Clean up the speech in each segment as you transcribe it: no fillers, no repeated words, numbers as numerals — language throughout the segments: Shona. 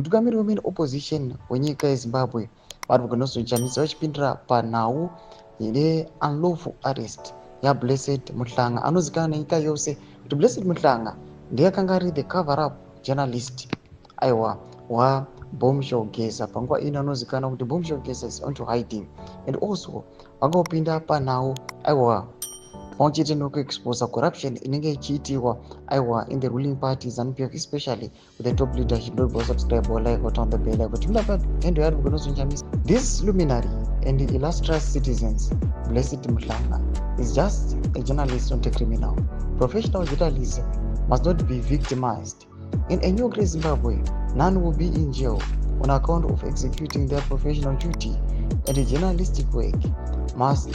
Mutungamiri wemain opposition wenyika yeZimbabwe, VaAdvocate Nelson Chamisa, vachipindira panhau yeunlawful arrest yaBlessed Mhlanga, anozivikanwa nenyika yose kuti Blessed Mhlanga ndiye akanga ari the cover up journalist, aiwa, waBombshell Geza. Panguva ino anozivikanwa kuti Bombshell Geza is onto hiding, and also vangopinda panhau, aiwa, pamwe chete nekuexposa corruption inenge ichiitiwa, aiwa, in the ruling party ZANU-PF, especially with the top leadership. Don't subscribe or like or turn the bell kuti endo yari kunozonchamisa. This luminary and illustrious citizens, Blessed Mhlanga, is just a journalist, not a criminal. Professional journalism must not be victimized. In a new great Zimbabwe, none will be in jail on account of executing their professional duty and journalistic work. Must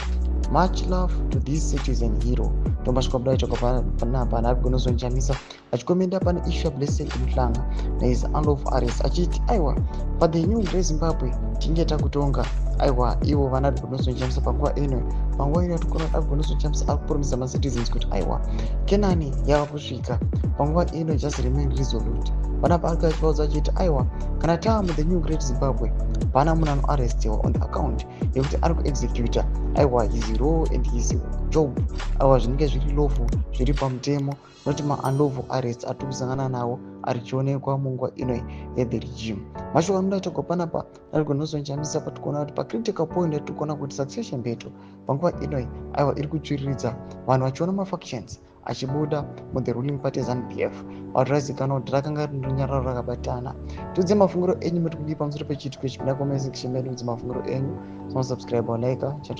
much love to this citizen hero. Ndomasvika kudai chaka panapa naari kunozonchamisa achikomenda pane issue yaBlessed Mhlanga nehis unlawful arrest, achiti aiwa, pathe new great Zimbabwe tinge takutonga, aiwa, ivo vana ari kunozonchamisa. Panguva ino, panguva ino yatikuona ari kunozonchamisa ari kupromisa macitizens kuti aiwa, Kenani yava kusvika. Panguva ino just remain resolute. Panapa ari achivaudza achiti aiwa, kana taa muthe new great Zimbabwe, pana munhu anoarrestiwa on the account yekuti ari kuexecuta, aiwa, his role and his job, aiwa, zvinenge zviri lawful, zviri pamutemo, noti maunlawful arrest atiri kusangana nawo arichionekwa munguva ino yethe regime. Mashoko anoda togwa panapa ari kunozonchamisa patikuona kuti pacritical point yatiri kuona kuti succession battle panguva inoi, aiwa, iri kutsviriridza vanhu vachiona mafactions achibuda muthe ruling party ZANU-PF. Vaurazikanwa kuti rakanga rine runyararo rakabatana. Tiudze mafungiro enyu muri kudii pamusoro pechiitiko ichi. Pinda comment section medu, udze mafungiro enyu. Subscribe, like.